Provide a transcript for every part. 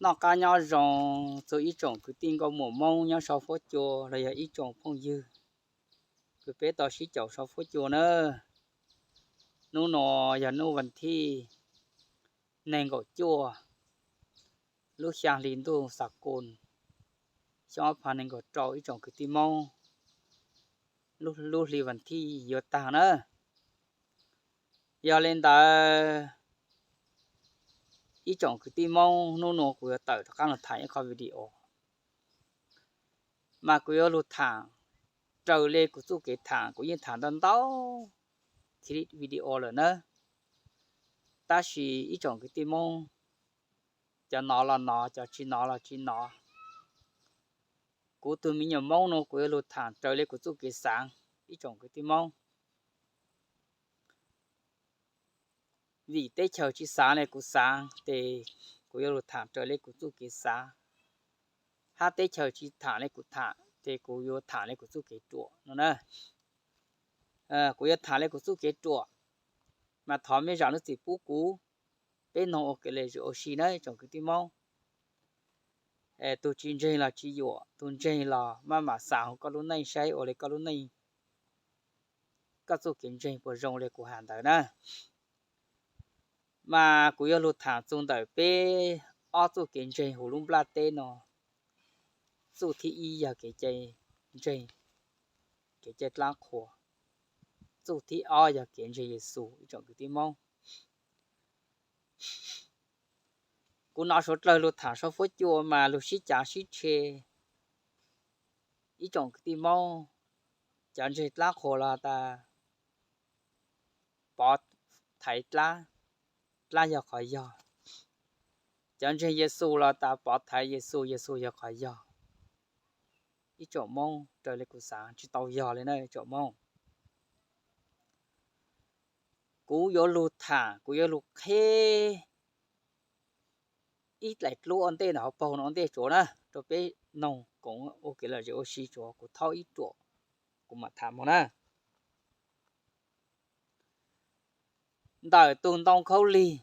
Noj qab nyob zoo txog ib tsoom kwv tij nkauj muam Hmoob nyob sau fuab cua los yog ib tsoom phooj ywg kws peb tau sib caum sau fuab cua nawb. Hnub no yog hnub vas thib nees nkaum cuaj lub xyaa hli ntuj xav kus xyoo ob phav nees nkaum rau ib tsoom kwv tij Hmoob, lub hli vas thib yuav taag na. Yog le ntawd ib tsoom kwv tij Hmoob, hnub no kuv yuav tawm rov qaab lug thaam ib qho video, mas kuv yuav lug thaam raws le kuv txuj kev thaam, kuv yeej thaam ntau ntau clip video lawm na. Tab sis ib tsoom kwv tij Hmoob, cov nov los nov, cov tsis nov los tsis nov. Kuv tug me nyuam Hmoob no kuv yuav lug thaam raws le kuv txuj kev xaav ib tsoom kwv tij Hmoob. Vim teb chaws tsis xaav le kuv xaav tes kuv yuav lug thaam raws le kuv txuj kev xaav, hab teb chaws tsis thaam le kuv thaam tes kuv yuav thaam le kuv txuj kev ruam no na. Kuv yuav thaam le kuv txuj kev ruam, mas thov mej zaam lub txim pub kuv, peb noog ua kev lom zem ua si na tsoom kwv tij Hmoob. Tug tsis ntseeg los tsis yuam, tug ntseeg los maj mam xaav huv koj lub neej saib ua le koj lub neej, koj txuj kev ntseeg puas zoo le kuv has ntawd na. Mas kuv yuav lug thaam txug ntawm peb ob txuj kev ntseeg huv lub nplaj teb no. Txuj thib ib yog kev cai ntseeg, kev cai dlaab qhua. Txuj thib ob yog kev ntseeg Yexus ib tsoom kwv tij Hmoob. Kuv nov suav dlawg lug thaam sau fuab cua mas lug sib cav sib tshe ib tsoom kwv tij Hmoob. Cov ntseeg dlaab qhua los tas pov thaiv dlaab, dlaab yog qhov yog. Cov ntseeg Yexus los tas pov thaiv Yexus, Yexus yog qhov yog. Ib tsoom Hmoob, raws le kuv xaav tsis tau yog le na ib tsoom Hmoob. Kuv yuav lug thaam, kuv yuav lug qheb ib dlaim dlub ua ntej ntawm hauv paug no ua ntej tsuav na, rau peb noog koom ua kev lom zem ua si tsuav, kuv thaub ib ruam kuv mam thaam moog na. Ntawm tug ntoo khaub lig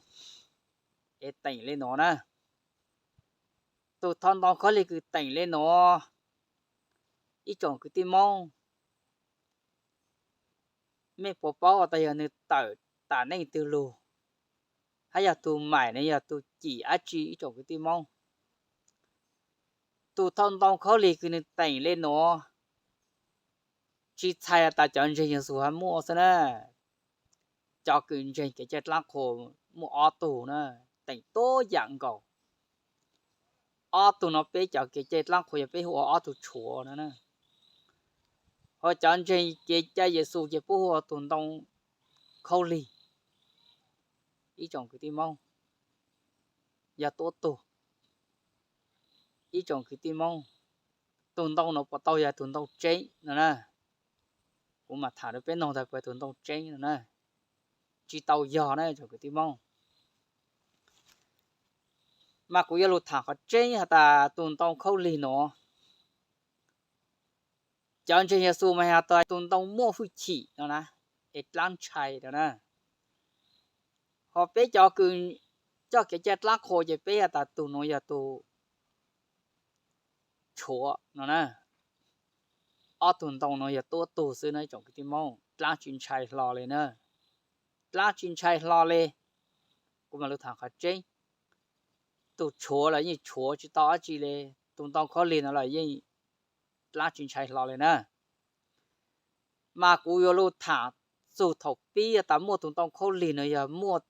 es teem le nuav na. Tug thau ntoo khaub lig kws teem le nuav, ib tsoom kwv tij Moob, mej puas paub tas yog nwg tawm tam neej twg lug, hab yog tug maim nws yog tug cim dlaab tsi ib tsoom kwv tij Moob? Tug thau ntoo khaub lig kws nwg teem le nuav, tsis txhais tas cov ntseeg Yexus hab muaj xwb na. Cov kws ntseeg kev cai dlaab qhua muaj ob tug na, teem tuab yaam nkaus. Ob tug no peb cov kev cai dlaab qhua yog peb hu ua ob tug tshuav no na. Ho cov ntseeg kev cai Yexus ces puab hu ua tug ntoo khaub lig. Ib tsoom kwv tij Moob, yog tuab tug. Ib tsoom kwv tij Moob, tug ntoo no puas tau yog tug ntoo tseeb no na? Kuv mam tham rau peb noog tas puas yog tug ntoo tseeb no na. Tsis tau yog na tsoom kwv tij Moob. Mas kuv yuav lug tham qhov tseeb has tas tug ntoo khaub lig nuav, cov ntseeg Yexus mas has tas tug ntoo muaj hwj chim no na, es dlaab ntshai no na. Ho peb cov kws coj kev cai dlaab qhua ces peb has tas tug nuav yog tug tshuav no na. Ob tug ntoo nuav yog tuab tug xwb na ib tsoom kwv tij Moob, dlaab tsi ntshai hlo le na. Dlaab tsi ntshai hlo le. Kuv mam lug tham qhov tseeb. Tug tshuav los yeej tshuav tsis tau dab tsi le, tug ntoo khaub lig no los yeej dlaab tsi ntshai hlo le na. Mas kuv yuav lug tham txug thaum pib tas muaj tug ntoo khaub lig no yog muaj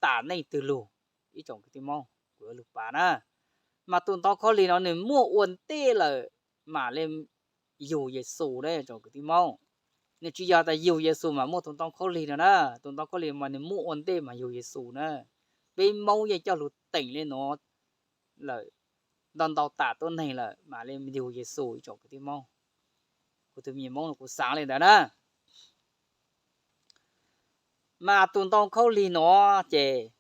tam neej twg lug, ib tsoom kwv tij Moob, kuv yuav lug pav na. Mas tug ntoo khaub lig no nwg muaj ua ntej lawm mam le yug Yexus na tsoom kwv tij Moob. Nwg tsis yog tas yug Yexus mas muaj tug ntoo khaub lig no na, tug ntoo khaub lig mas nwg muaj ua ntej mas yug Yexus na. Peb Moob yeej coj lug teem le nuav lawm ntau ntau tam tuab neeg lawm mam le yug Yexus ib tsoom kwv tij Moob. Kuv tug me nyuam Moob no kuv xaav le ntawd na. Mas tug ntoo khaub lig nuav ces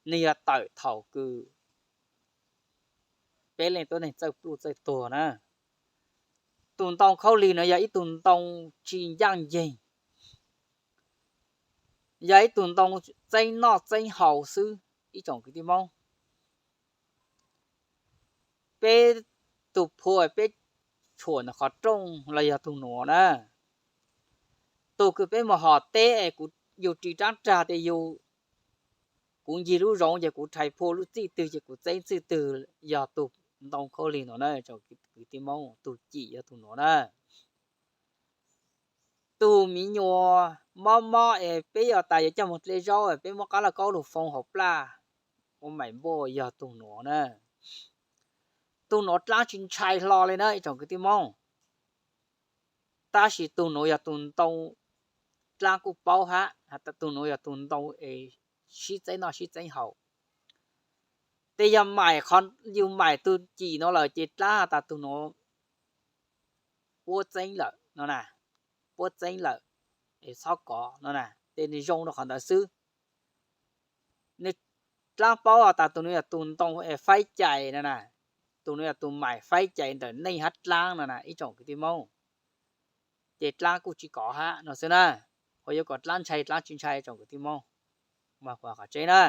nwg yog tawm thaum kws peb leej tuab neeg txawj pluj txawj tuag na. Tug ntoo khaub lig nuav yog ib tug ntoo tsi ncaaj nceeg, yog ib tug ntoo txeeb noj txeeb haus xwb ib tsoom kwv tij Moob. peb tus phua peb tshuam ntawm qhov rooj los yog tus nuav na. Tus kws peb mus hom teb es kuv yug ris raab rag tias yug, kuv ncig lub zoov ces kuv rhais phua lub txij twg ces kuv txeeb txij twg, yog tus ntoo khaub lig nuav na tsoom kwv tij Moob, tus cim yog tus nuav na. Tus miv nyuas mob mob es peb yuav tas yuav coj moog dlej zaub es peb muab qaab lauj kaub lug foo hauv plaj ua maim npuaj yog tus nuav na. Tus nuav dlaab tsi ntshai hlo le na ib tsoom kwv tij Moob. Tab sis tus nuav yog tus ntoo, dlaab kuj paub hab has tas tus nuav yog tus ntoo es sib txeeb noj sib txeeb haus. Tes yog maim, yug maim tus cim nuav lawm ces dlaab has tas tus nuav puab txeeb lawm no na, puab txeeb lawm es txhob kov no na, tes nwg zoo rau qhov ntawd xwb. Nwg dlaab paub has tas tus nuav yog tus ntoo es faib cais no na, tus nuav yog tus maim faib cais ntawm neej hab dlaab no na ib tsoom kwv tij Moob. Ces dlaab kuj tsi kov hab no xwb na. Qhov yuav kom dlaab ntshai dlaab tsi ntshai tsoom kwv tij Moob, mas qhov tseeb na.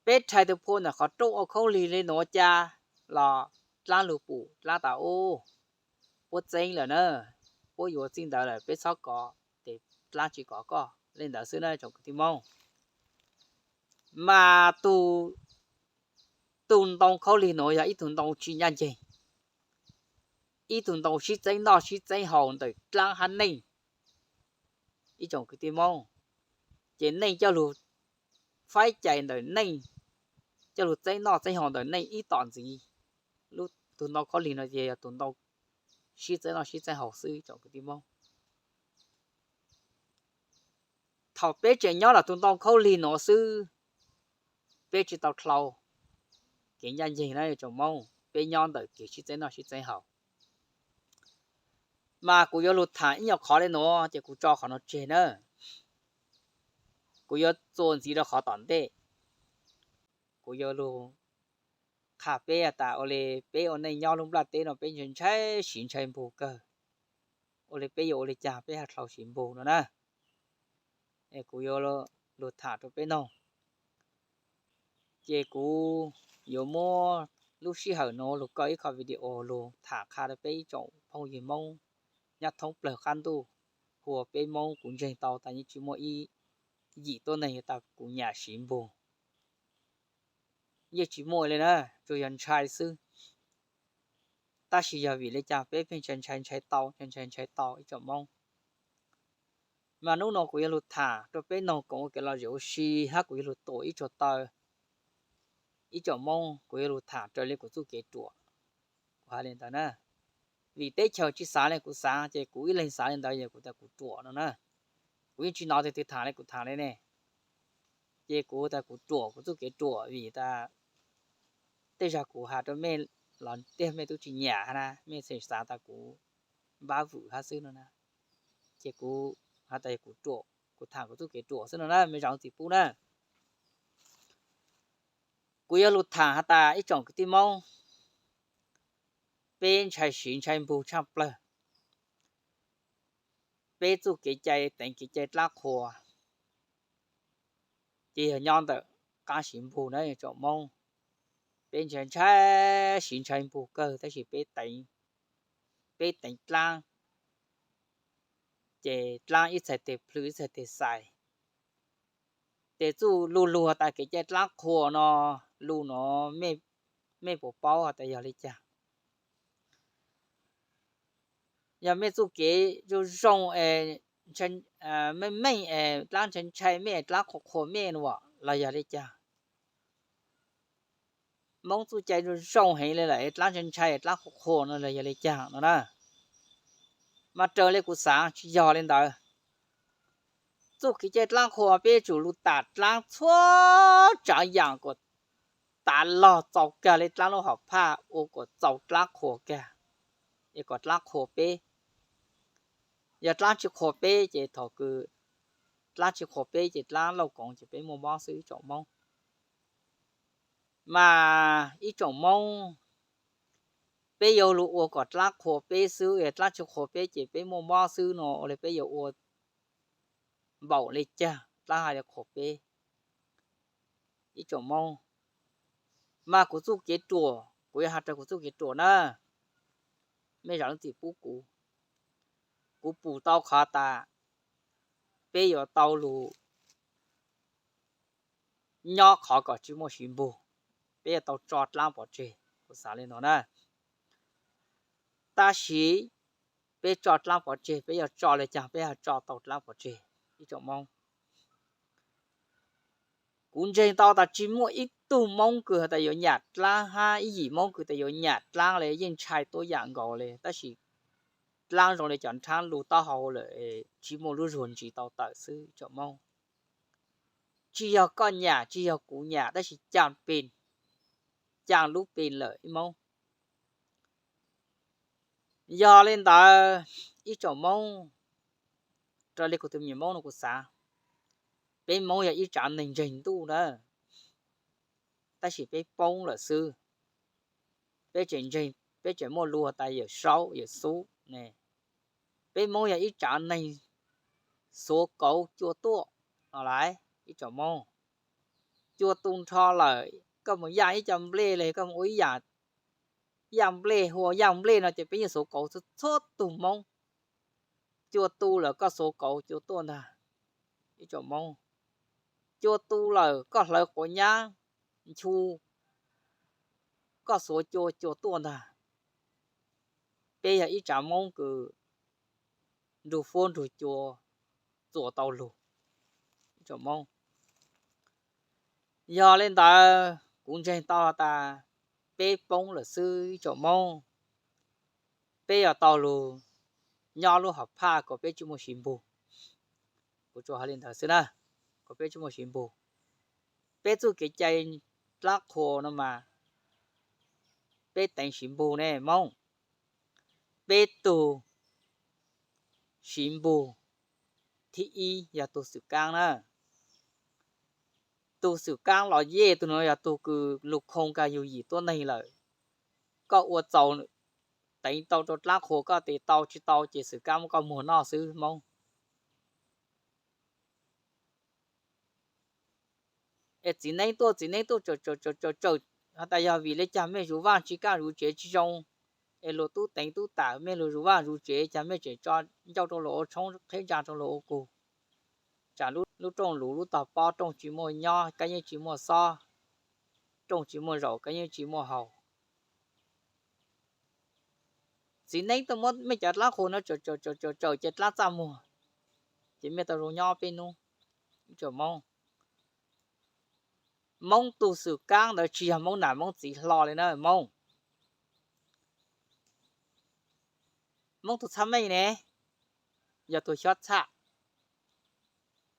Peb rhais tus phua ntawm qhov rooj ua khaub lig le nuav cas los dlaab lug pum dlaab tas ub, puab txeeb lawm na, puab yuav txij ntawd lawm peb txhob kov, ces dlaab tsi kov koj le ntawd xwb na tsoom kwv tij Moob. Mas tus, tus ntoo khaub lig nuav yog ib tug ntoo tsi ncaj nceeg, ib tug ntoo sib txeeb noj sib txeeb haus ntawm dlaab hab neej ib tsoom kwv tij Moob. Ces neej coj lug faib cais ntawm neej, coj lug txeeb noj txeeb haus ntawm neej ib tom ntxiv. Lub tus ntoo khaub lig no ces yog tus ntoo sib txeeb noj sib txeeb haus xwb tsoom kwv tij Moob. Thaum peb tseem nyob los tus ntoo khaub lig nuav xwb, peb tsi tau dlhau kev ncaj nceeg na tsoom Moob, peb nyob ntawm kev sib txeeb noj sib txeeb haus. Mas kuv yuav lug tham ib nyuag qhov le nuav ces kuv tso qhov nuav tseg na. Kuv yuav txuas ntxiv rau qhov tom ntej. Kuv yuav lug qha peb tas ua le peb ua neej nyob lub nplaj teb no peb ntshai siv ntshai npug kawg. Ua le peb yuav ua le caag peb hab dlhau siv npug no na. Kuv yuav lug tham rau peb noog. Ces kuv yuav muab lub sij hawm nuav lug kaw ib qho video lug tham qha rau peb ib tsoom phooj ywg Moob nyob thoob plawg qab ntuj, hu ua peb Moob kuv ntseeg tau tas yeej tsi muaj ib yim tuab neeg tas kuv nyam siv npug. Yeej tsi muaj le na, tsuas yog ntshai xwb. Tab sis yog vim le caag peb pheej ntshai ntshai ntshai tau, ntshai ntshai ntshai tau ib tsoom Moob. Mas hnub no kuv yuav lug tham rau peb noog koom ua kev lom zem ua si hab kuv yuav lug tuam ib tsoom taw, ib tsoom Moob, kuv yuav lug tham raws le kuv txuj kev ruam. Kuv has le ntawd na, vim teb chaws tsi xaav le kuv xaav ces kuv ib leeg xaav le ntawd yog kuv tas kuv ruam no na. Kuv yeej tsi nov tug twg tham le kuv tham le ne. Ces kuv tas kuv ruam kuv txuj kev ruam vim tas tej zag kuv has rau mej los tiag mej tub tsi nyam hab na, mej tseem xaav tas kuv npab vwm hab xwb no na. Ces kuv has tas kuv ruam, kuv tham kuv txuj kev ruam xwb no na mej zam txim pub na. Kuv yuav lug tham has tas ib tsoom kwv tij Moob, peb ntshai siv ntshai npug tshaaj plawg. Peb txuj kev cai teev kev cai dlaab qhua ces yog nyob ntawm qaab siv npug na tsoom Moob. Peb ntshai ntshai siv ntshai npug kawg tab sis peb teev, peb teev dlaab ces dlaab ib txhais teg plhws ib txhais teg xais. Ces txuj lug lug tas kev cai dlaab qhua no, lug no mej puas paub has tas yog le caag? Yog mej txuj kev zoo zoo, meej meej es dlaab ntshai ntshai mej dlaab qhua qhua mej no los yog le caag? Moob txuj cai zoo zoo heev le lawm dlaab ntshai ntshai dlaab qhua qhua no los yog le caag no na? Mas raws le kuv xaav tsis yog le ntawd. Txuj kev cai dlaab qhua peb yuav tsum lug tam dlaab txhua tsaav yaam kom tav log txaus kag le dlaab lub hom phaj ua kom txaus dlaab qhua kag, es kom dlaab qhua peb. Yog dlaab tsi qhua peb ces thaum kws dlaab tsi qhua peb ces dlaab lauj koov ces peb muaj mob xwb ib tsoom Moob. Mas ib tsoom Moob, peb yuav lug ua kom dlaab qhua peb xwb, dlaab tsi qhua peb ces peb muaj mob xwb no ua le peb yuav ua npaum le caag dlaab hab yuav qhua peb? Ib tsoom Moob, Mas kuv txuj kev ruam, kuv yuav has rau kuv txuj kev ruam na, mej zam lub txim pub kuv. Kuv pum tau qhov tas peb yuav tau lug nyob qhov kom tsis muaj siv npug, peb yuav tau tso dlaab pov tseg, kuv xav li no na. Tab sis peb tso dlaab pov tseg, peb yuav tso le caag peb yuav tso tau dlaab pov tseg, ib tsoom Moob. Kuv ntseeg tau tas tsis muaj ib tug Moob kws has tas yuav nyam dlaab hab ib yim Moob kws tas yuav nyam dlaab le yeej ntshai tuab yam nkaus le, tab sis dlaab zoo le cov nrhaab lug taub hau lawm, tsis muaj lub zuag ntsis tau tawm xwb, ib tsoom Moob. Tsis yog koj nyam, tsis yog kuv nyam, tab sis caaj pes, caaj lub pes lawm ib Moob. Yog le ntawd, ib tsoom Moob, raws le kuv tus me nyuam Moob no kuv xav, peb Moob yog ib tsaav neeg ntseeg ntuj na, tab sis peb poob lawm xwb. Peb tseem ntseeg, peb tseem muaj lug tas Yawm Saub Yawm Xub ne. Peb Moob yog ib tsaav neeg xuav kauv cua tuaj no lauj, ib tsoom Moob. Cua tu nrho lawm, koj mus yaj ib co nplej le, koj mus ua ib yam yaj nplej, hu ua yaj nplej no ces peb yeej xuav kauv txhua txhua tug Moob. Cua tu lawm koj xuav kauv cua tuaj ntag, ib tsoom Moob. Cua tu lawm koj hlawv quav nyab nchu, koj xuav cua cua tuaj ntag. Peb yog ib tsaav Moob kws nrug fuab nrug cua txuas tau lug, ib tsoom Moob. Yog le ntawd kuv ntseeg tau tas peb poob lawm xwb, ib tsoom Moob. Peb yuav tau lug nyob lub hom phaj kom peb tsis muaj siv npug. Kuv tsuas hais li ntawd xwb na, kom peb tsis muaj siv npug. Peb txuj kev cai dlaab qhua no mas peb teev siv npug ne Moob. Peb tug siv npug thib ib yog tug xwm kaab na. Tug xwm kaab los yej tug no yog tug kws lug khoo kag yug yim tuab neeg lawm. Koj ua txaus teev tau rau dlaab qhua koj tes tau tsis tau ces xwm kaab muab koj muag noj xwb Moob. Es txiv neeb tuaj, txiv neeb tuaj tsawm tsawm tsawm tsawm, has tas yog vim le caag mej zuv vaaj tsi kaaj zuv tsev tsi zoo, es luag tub teev tub tam mej lug zuv vaaj zuv tsev, caag mej tseem tso ncauj rau luag ua tshoob, qheb ntsa rau luag ua kug. Tsam lub rooj luv lub tog pob, rooj tsi muaj nyob, kab yeej tsi muaj xob, rooj tsi muaj zaum, kab yeej tsi muaj haus. Txiv neeb tuaj muab mej cov dlaab qhua no tsawm tsawm tsawm tsawm ces dlaab txaj muag, ces mej tau zoo nyob peb nub. Ib tsoom Moob, Moob tug xwm kaab ntawd tsi yog Moob nam Moob txiv hlo le na Moob. Moob tug txhab meej ne, yog tug xyob txhaj.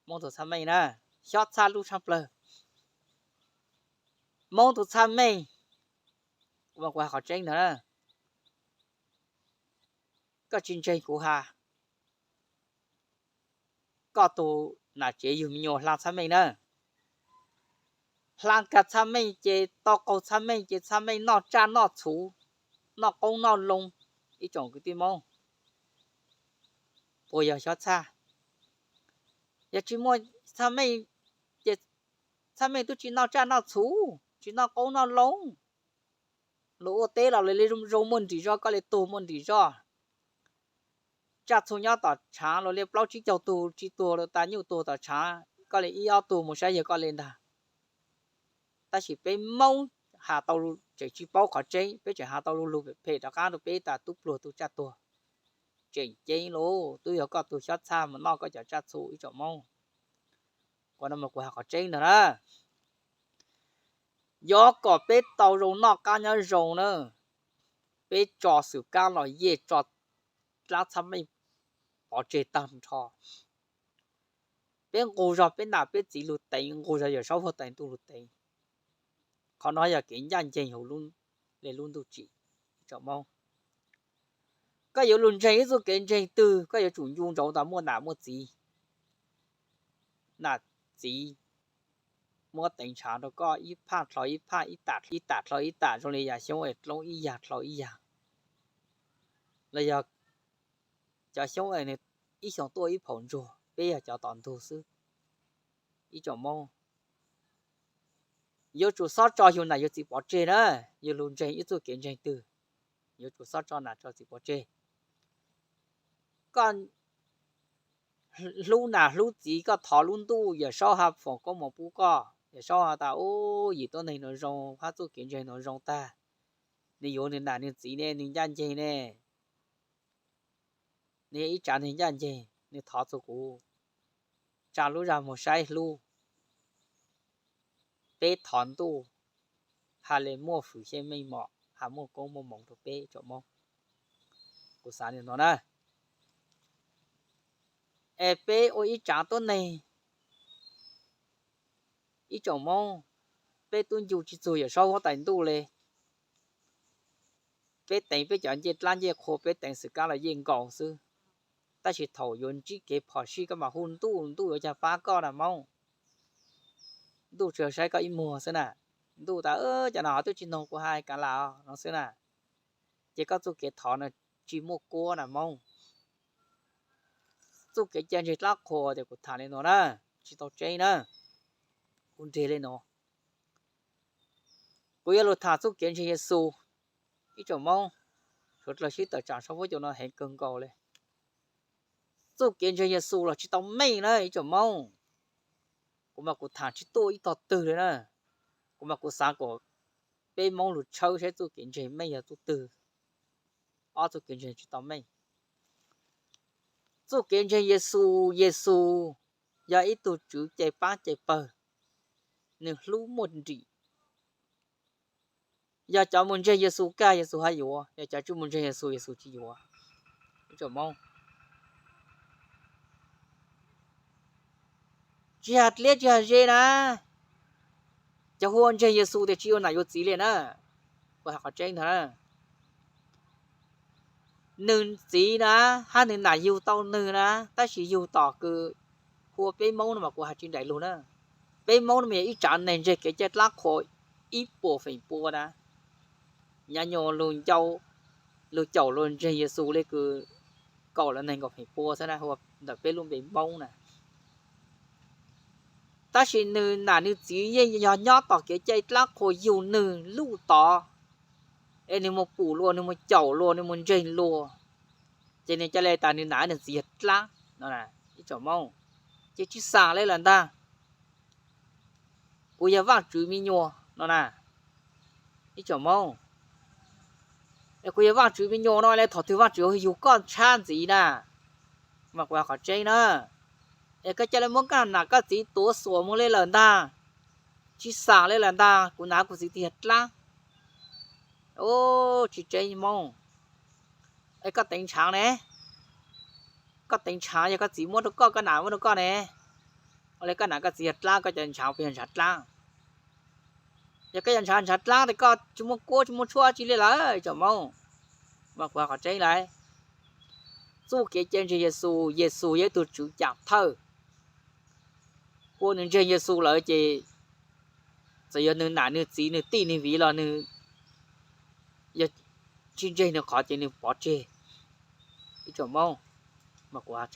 Moob tug txhab meej na, xyob txhaj lub tshaaj plawg. Moob tug txhab meej, kuv mas kuv has qhov tseeb ntag na, koj tsi ntseeg kuv has, koj tug nam tsev yug me nyuam hla txhab meej na. Hla kag txhab meej ces tau qaug txhab meej ces txhab meej noj tsaj noj txhuv, noj qoob noj loo. Ib tsoom kwv tij Moob, puas yog xyob txhaj? Yog tsis muaj txhab meej ces txhab meej twb tsis noj tsaj noj txhuv, tsis noj qoob noj loo. Luag ua teb los luag li zoo muaj nrim zog, koj li tuag muaj nrim zog. Tsaj txhu nyob tom tshaav luag li plaub tsib caug tug tsi tuag, luag tas nyuj tuag tom tshaav, koj li ib ob tug mus saib yawg koj li ntag. Tab sis peb Moob has tau, tseem tsi paub qhov tseeb, peb tseem has tau lu lug phem rov qaab rau peb tas tub pluag tu tsaj tuag. Tseem ceeb lauj, twb yog koj tug xyob txhaj mus noj koj cov tsaj txhu ib tsoom Moob. Qhov no mas kuv has qhov tseeb ntag na. Yuav kom peb tau zoo noj qab nyob zoo na, peb tso xwm kaab los yej, tso dlaab txhab meej pov tseg tag nrho. Peb nqug zog peb nam peb txiv lug teev, nqug zog Yawm Saub Huab Tais Ntuj lug teev. Qhov no yog kev ncaj ncees huv le lub ntuj tsim, ib tsoom Moob. Koj yuav lug ntseeg ib txuj kev ntseeg twg, koj yuav tsum ncu ntsoov tas muaj nam muaj txiv. Nam txiv muab teev ntshav rau koj ib phaj dlhau ib phaj, ib tam dlhau ib tam, zoo li yam xyoob es dloob ib yag dlhau ib yag. Los yog cov xyoob es nws ib xyoos tuaj ib phaum ntsuag, peb yog cov tom ntug xwb, ib tsoom Moob. Yuav tsum xob tso yug nam yug txiv pov tseg na. Yug lug ntseeg ib txuj kev ntseeg twg, yuav tsum xob tso nam tso txiv pov tseg. Koj hlub nam hlub txiv, koj thov lub ntuj Yawm Saub ha foom koob moov pub koj, Yawm Saub has tas, u, yim tuab neeg nuav zoo, hab txuj kev ntseeg nuav zoo tag, nwg yuav nwg nam nwg txiv ne, nwg ncaaj nceeg ne, nwg yog ib tsav nwg ncaaj nceeg, nwg thov txug kuv, tsaa lub zag moog saib hlub. Peb thov ntuj has le muaj fwm xyeej meej mom, has muaj koob muaj moov rua peb ib tsoom Moob. Kuv xaav le nuav na, es peb ua ib tsav tuab neeg ib tsoom Moob, peb tub ncu tsi txug Yawm Saub huab tais ntuj le. Peb teev peb cov ncej dlaab ncej qhua, peb teev xwm kaab los yeej nkaus xwb. Tab sis thaum yuav ntsib kev phom sij koj mam hu ntuj, ntuj yuav caag pab koj na Moob. Ntuj tsuas saib koj ib muag xwb na. Ntuj tas, cov no ho twb tsi noog kuv has kaav lam no xwb na. Ces koj txuj kev thov no tsi muaj kuab na Moob. Txuj kev cai ntseeg dlaab qhua tes kuv tham le nuav na, tsi tau tseeb na. Kuv nreg le nuav, kuv yuav lug tham txuj kev ntseeg Yexus. Ib tsoom Moob, suav dlawg sib tawm tsaam sau fuab cau no heev kawg nkaus le. Txuj kev ntseeg Yexus los tsi tau meej na ib tsoom Moob. Kuv mas kuv tham tsi tuaj ib tog twg le na. Kuv mas kuv xaav kom peb Moob lug tshawb saib txuj kev ntseeg meej yog txuj twg. Ob txuj kev ntseeg tsi tau meej. Txuj kev ntseeg Yexus, Yexus yog ib tug tswv cai paab cai pawg, nwg hlub muaj nrim. Yog cov mus ntseeg Yexus kag Yexus hab yuav, yog cov tsi mus ntseeg Yexus, Yexus tsi yuav. Tsi has dliab tsi has ze na, cov hu ua ntseeg Yexus tes tsi yuav nam yuav txiv le na. Kuv has qhov tseeb ntag na. Nwg txiv na, hab nwg nam yug tau nwg na, tab sis yug tom kws hu ua peb Moob no mas kuv has tsi nraim lug na. Peb Moob no mas yog ib tsav neeg ntseeg kev cai dlaab qhua ib puas feem pua na. Nyav nyuas lug ncau, lug caum luag ntseeg Yexus le kws kaum lab neeg nkaum feem pua xwb na, hu ua ntawm peb lub npe Moob na. Tab sis nwg nam nwg txiv yeej yog nyob tom kev cai dlaab qhua yug nwg luj tod, es nwg mus pum luag, nwg mus caum luag, nwg mus ntseeg luag, ces nwg ca le tas nwg nam nwg txiv yog dlaab no. Ib tsoom Moob, ces tsi xaam le lawm ntag. Kuv yog Vaajtswv me nyuam no na. Ib tsoom Moob, es kuv yog Vaajtswv me nyuam no le thaum twg Vaajtswv yug koj tshab ntxiv na. Mas kuv has qhov tseeb na, es koj ca le muab koj nam koj txiv tuav xuam moog le lawm ntag. Tsi xaam le lawm ntag, kuv nam kuv txiv tig yog dlaab. Tsi tseeb Moob. Es koj teev ntshaav ne, koj teev ntshaav yog koj txiv muab rua koj, koj nam muab rua koj ne, ua le koj nam koj txiv yog dlaab, koj cov ntshaav puas yog ntshaav dlaab? Yog koj yog ntshaav ntshaav dlaab tes koj tsi muaj kuab tsi muaj tshuaj tsi le lawm tsoom Moob. Mas kuv has qhov tseeb lawm, txuj kev cai ntseeg Yexus, Yexus yog ib tug tswv caam thawj. Ua nwg ntseeg Yexus lawm ces txawm yog nwg nam nwg txiv nwg tij nwg viv los nwg yog tsi ntseeg nwg qhov ces nwg pov tseg. Ib tsoom Moob, mas kuv has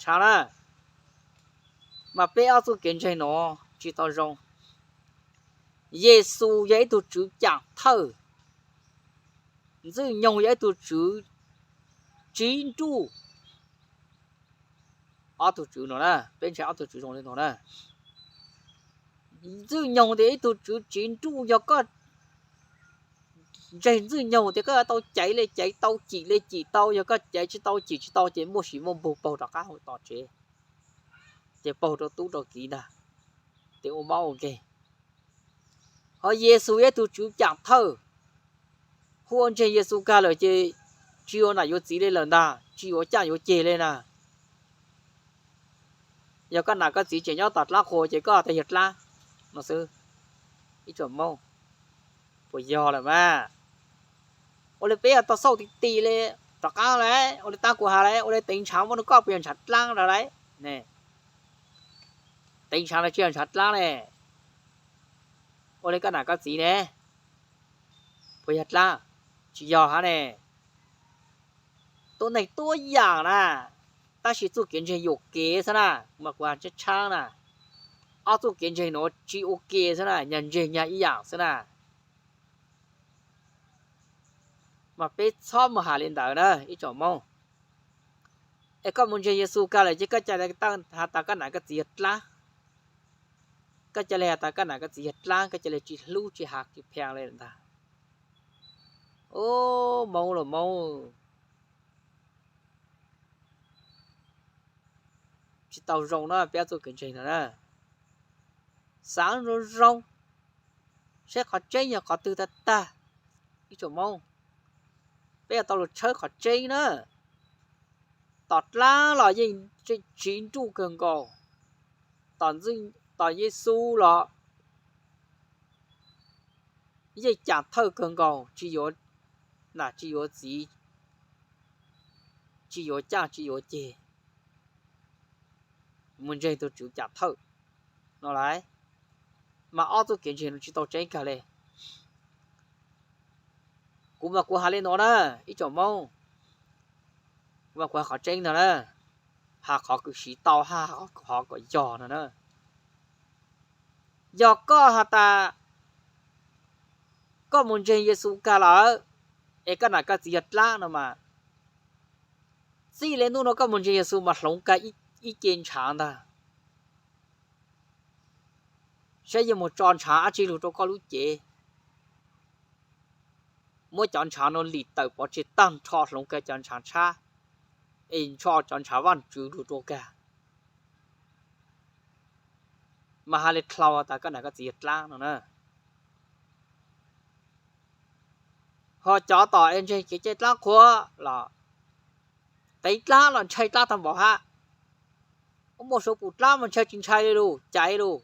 tshab na, mas peb ob txuj kev ntseeg nuav tsi tau zoo. Yexus yog ib tug tswv caam thawj, Ntxwj Nyoog yog ib tug tswv tsiv nruj. Ob tug tswv no na, peb ntseeg ob tug tswv zoo le nuav na. Ntxwj Nyoog tias ib tug tswv tsiv nruj, yog koj ntseeg Ntxwj Nyoog tias koj yuav tau caiv le caiv, tau cim le cim tau, yog koj caiv tsi tau cim tsi tau ces muaj sim muaj npug paug rov qab hu tom tsev, ces paug rau tub rau kiv ntag, ces ua mob ua nkeeg. Ho Yexus yog ib tug tswv caam thawj, hu ua ntseeg Yexus kag lawm ces tsi yuav nam yuav txiv le lawm ntag, tsi yuav caaj yuav ceg le na. Yog koj nam koj txiv tseem nyob tom dlaab qhua ces koj tes yog dlaab no xwb. Ib tsoom Moob, puas yog lawm mas? Ua le peb tau xauj ti ti le, rov qab lawm, ua le taab kuv has lawm, ua le teev ntshaav muab rua koj puas yog ntshaav dlaab ntag lawm? Teev ntshaav los tsi yog ntshaav dlaab ne? Ua le koj nam koj txiv ne, puas yog dlaab? Tsi yog hab ne. Tuab neeg tuab yaam na, tab sis txuj kev ntseeg yuam kev xwb na, mas kuv has tshab tshab na. ob txoj kev ntseeg nuav tsis ua ke xwb na, nyag ntseeg nyag ib yaam xwb na. Mas peb txhob mus has li ntawd na ib tsoom Moob. Es koj mus ntseeg Yexus kag lawm ces koj ca le has tas koj nam koj txiv yog dlaab, koj ca le has tas koj nam koj txiv yog dlaab, koj ca le tsis hlub tsis has tsis pheej le ntag. Ub, Moob los Moob, tsis tau zoo na peb ob txoj kev ntseeg no na. Xaav zoo zoo, saib qhov tseeb yog qhov twg tag tag ib tsoom Moob. Peb yuav tau lug tshawb qhov tseeb na. Tom dlaab los yeej tsiv nruj kawg nkaus, tom Yexus los yeej caam thawj kawg nkaus, tsis yuav nam tsis yuav txiv, tsis yuav caaj tsis yuav ceg, mus ntseeg tug Tswv caam thawj no lawm. Mas ob txoj kev ntseeg no tsis tau tseeb kag le. Kuv mas kuv has le nuav na ib tsoom Moob, kuv mas kuv has qhov tseeb ntag na, has qhov kws siv tau hab qhov kom yog no na. Yog koj has tas koj mus ntseeg Yexus kag lawm, es koj nam koj txiv yog dlaab no mas, txij le nub no koj mus ntseeg Yexus mas hloov kag ib ce ntshav ntag. Saib yuav mus tso ntshav dab tsi lug rau koj lub cev, muab cov ntshav no lim tawm pov tseg tag nrho hloov kag cov ntshav tshab, es ntsho cov ntshav Vaajtswv lug rau kag, mas has le dlhau tas koj nam koj txiv yog dlaab no na. Ho cov tom es ntseeg kev cai dlaab qhuav los teev dlaab los ntshai dlaab tag npaum hab. Muaj suav pum dlaab mas ntshai tsis ntshai le lug, caiv lug,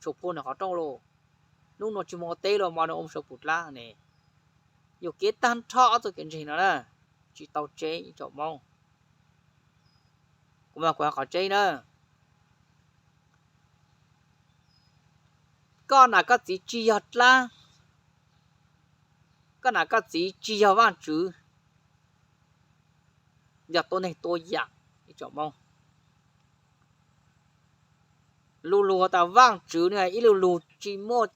tshuav phua nwg qhov rooj lug. Nub nua tsis moog ua teb lug mas nwg ua suav pum dlaab ne. Yog kev tag nrho ob txoj kev ntseeg no na, tsis tau tseeb ib tsoom Moob. Kuv mas kuv has qhov tseeb na. Koj nam koj txiv tsis yog dlaab, koj nam koj txiv tsis yog Vaajtswv, yog tuab neeg tuab yaam ib tsoom Moob. Lug lug has tas Vaajtswv no ib lug lug tsis muaj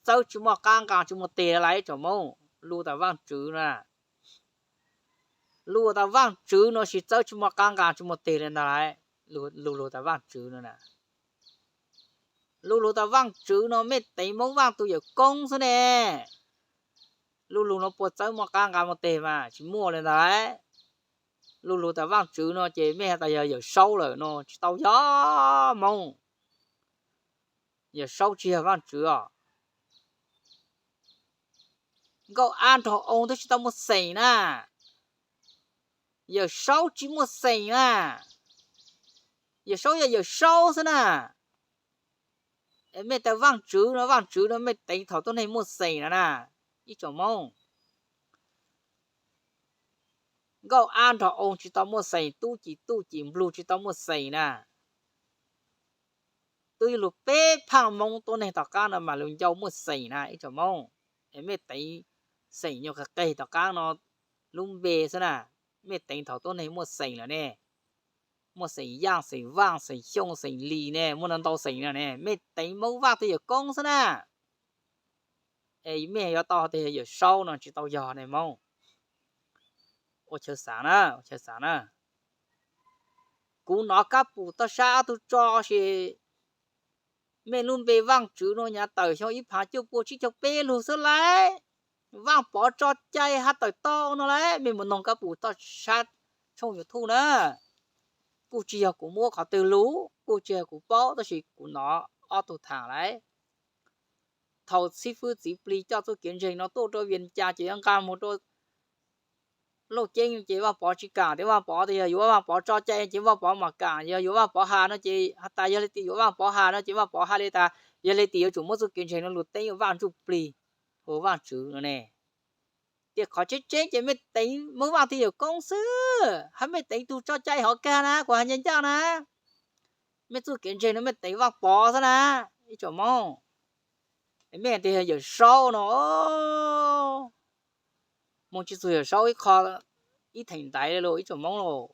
txawb tsis muaj qab nqaa tsis muaj teg le ib tsoom Moob. Lug tas Vaajtswv no, lug tas Vaajtswv no sis txawb tsis muaj qab nqaa tsis muaj teg le ntag lauj. Lug lug tas Vaajtswv no na, lug lug tas Vaajtswv no mej teev Moob Vaaj tug yawm koob xwb ne. Lug lug no puas txawb muaj qab nqaa muaj teg mas tsis muaj le ntag lauj. Lug lug tas Vaajtswv no ces mej has tas yog Yawm Saub lawm no tsis tau yog Moob. Yawm Saub tsis yog Vaajtswv os. Nkauj Ab nrog oo twb tsis tau muaj xeem na. Yawm Saub tsis muaj xeem na. Yawm Saub yog Yawm Saub xwb na. Mej tas Vaajtswv no, Vaajtswv no mej teev thaum tuab neeg muaj xeem no na, ib tsoom Moob. Nkauj Ab nrog oo tsis tau muaj xeem, Tub Ci Tuj Ci Nplug tsis tau muaj xeem na. Twb yog lug peb phaaj Moob tuab neeg tom qaab no mas lug ncau muaj xeem na ib tsoom Moob. Es mej teev xeem nyuag qeg qeg tom qaab no lub npe xwb na, mej teev thaum tuab neeg muaj xeem lawm ne. Muaj xeem Yaaj, xeem Vaaj, xeem Xyooj, xeem Lis ne, muaj ntau ntau xeem no ne, mej teev Moob Vaaj tug yawm koob xwb na. Es mej yuav tau has tas yog Yawm Saub no tsis tau yog ne Moob. Ua chaw xaav na, ua chaw xaav na. Kuv nov kab pum toj sab ob tug tso sis mej lub npe Vaajtswv no nyav tawm xyoo ib phav cuaj pua tsib caug peb lug xwb lauj. Vaaj Pov tso cai has tawm tau no lauj, mej mus noog kab pum toj sab tshooj YouTube na. Kuj tsis yog kuv muab qhov twg lug, kuj tsis yog kuv paub, tab sis kuv nov ob tug tham lauj. Thaum xib fwb txiv plig coj txuj kev ntseeg no tuaj rau Vias Cas ces yuav nqa mus rau Lauj Ceeb ces Vaaj Pov tsis kaam, tias Vaaj Pov tias yog yuav Vaaj Pov tso cai ces Vaaj Pov mam kaam, yog yuav Vaaj Pov has no ces has tas yog le tias yuav Vaaj Pov has no ces Vaaj Pov has le tas yog le tias yuav tsum muab txuj kev ntseeg no lug teeb ua Vaaj Ntsuj Plig, ua Vaajtswv no ne. Tias qhov tseeb tseeb ces mej teev Moob Vaaj tug yawm koob xwb, hab mej teev tug tso cai hov kag na, kuv has ncaj ncaj na. Mej txuj kev ntseeg no mej teev Vaaj Pov xwb na, ib tsoom Moob. Mej tias yog Yawm Saub no, moog tsis txug Yawm Saub ib qho, ib theem ntaiv le lauj ib tsoom Moob lauj.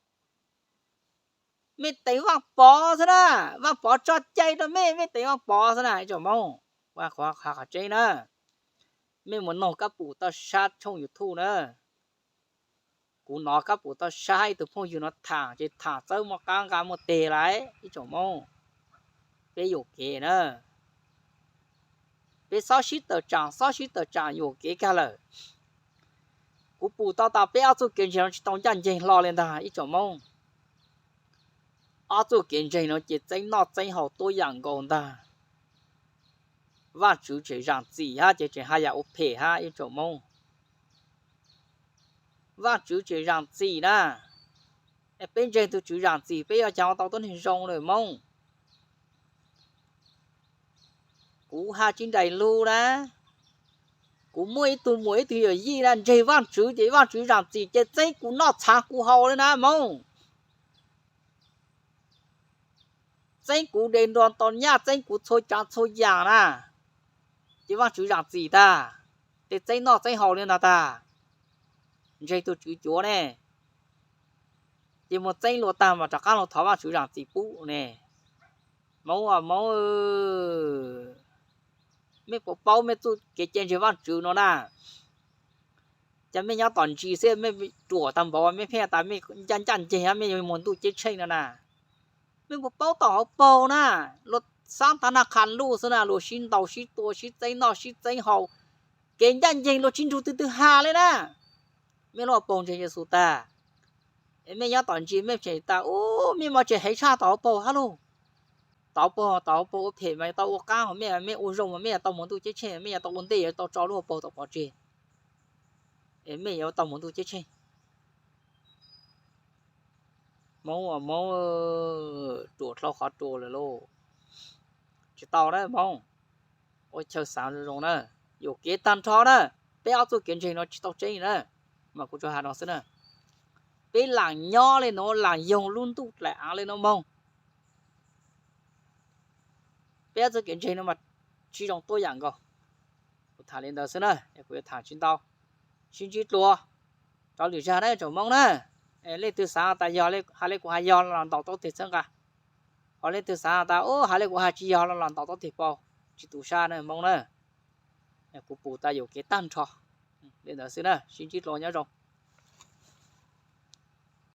Mej teev Vaaj Pov xwb na, Vaaj Pov tso cai rua mej, mej teev Vaaj Pov xwb na ib tsoom Moob. Qhov tseeb na, mej mus noog Kab Pum Toj Sab tshooj YouTube na. Kuv nov Kab Pum Toj Sab hab ib tug phooj ywg nuav thaam ces thaam txawb muaj qaab nqaj muaj teg lawm ib tsoom Moob. Peb yuam kev na. Peb xob sib tawm tsaam, xob sib tawm tsaam yuam kev kag lawm. Kuv pum tau tas peb ob txuj kev ntseeg nuav tsis tau ncaj nceeg hlo le ntag ib tsoom Moob. Ob txuj kev ntseeg nuav ces txeeb noj txeeb haus tuab yaam nkaus ntag. Vaajtswv tseem zaam txim hab ces tseem has yam ua phem hab ib tsoom Moob. Vaajtswv tseem zaam txim na. Peb ntseeg tug Tswv zaam txim peb yuav caag ua tau tuab neeg zoo lawm Moob. Kuv has tsis nraim lug na. Kuv muaj ib tug muam ib tug yawm yij na ntseeg Vaajtswv ces Vaajtswv zaam txim ces txeeb kuv noj txhav kuv haus le na Moob. Txeeb kuv de nrua tau nyaj, txeeb kuv txhua tsaav txhua yaam na. Ces Vaajtswv zaam txim tag, ces txeeb noj txeeb haus le ntag tag. Ntseeg tug Tswv cuav ne, ces moog txeeb luag tag mas rov qaab lug thov Vaajtswv zaam txim pub ne. Moob aw Moob, mej puas paub mej txuj kev cai ntseeg Vaajtswv nuav na? Cas mej nyob tom ntsis xwb mej ruam tag npaum, mej pheej tas mej ncaj ncaj nceeg, mej yuav moog ntuj ceeb tsheej no na. Mej puas paub tom hauv paug na, luag xaav tag naj qha luj xwb na, luag sib ntaus sib tua sib txeeb noj sib txeeb haus, kev ncaj nceeg luag tsis nrug twg twg has le na. Mej lub hauv paug ntseeg Yexus tag, mej nyob tom ntsis mej pheej tas ub mej mas tseem heev tshaj tom hauv paug hab lauj. Tom hauv paug, tom hauv paug ua phem mas yuav tau ua qaab, mej, mej ua zoo mas mej yuav tau moog ntuj ceeb tsheej, mej yuav tau ua ntej yuav tau tso lub hauv paug tom pov tseg, mej yuav tau moog ntuj ceeb tsheej. Moob aw Moob, ruam dlhau qhov ruam lawm lauj. Tsis tau na Moob, ua chaw xaav zoo zoo na, yuam kev tag nrho na. Peb ob txuj kev ntseeg no tsis tau tseeb na, mas kuv tsuas has no xwb na. Peb laam nyob le nuav, laam yoog lub ntuj dlaim aav le nuav moog. Peb ob txuj kev ntseeg no mas tsis zoo tuab yaam nkaus. Kuv tham li ntawd xwb na, kuv yuav tham tsis ntau. Sib ntsib dlua rau lwm zag na tsoom Moob na. Leej twg xaav tas yog has le kuv has yog los ntaus taub teg txhawb nqa, ho leej twg xaav tas ub has le kuv has tsis yog los ntaus taub teg paug, tsis tu sab na Moob na. Kuv pum tas yuam kev tag nrho. Li ntawd xwb na, sib ntsib dlua nyob zoo.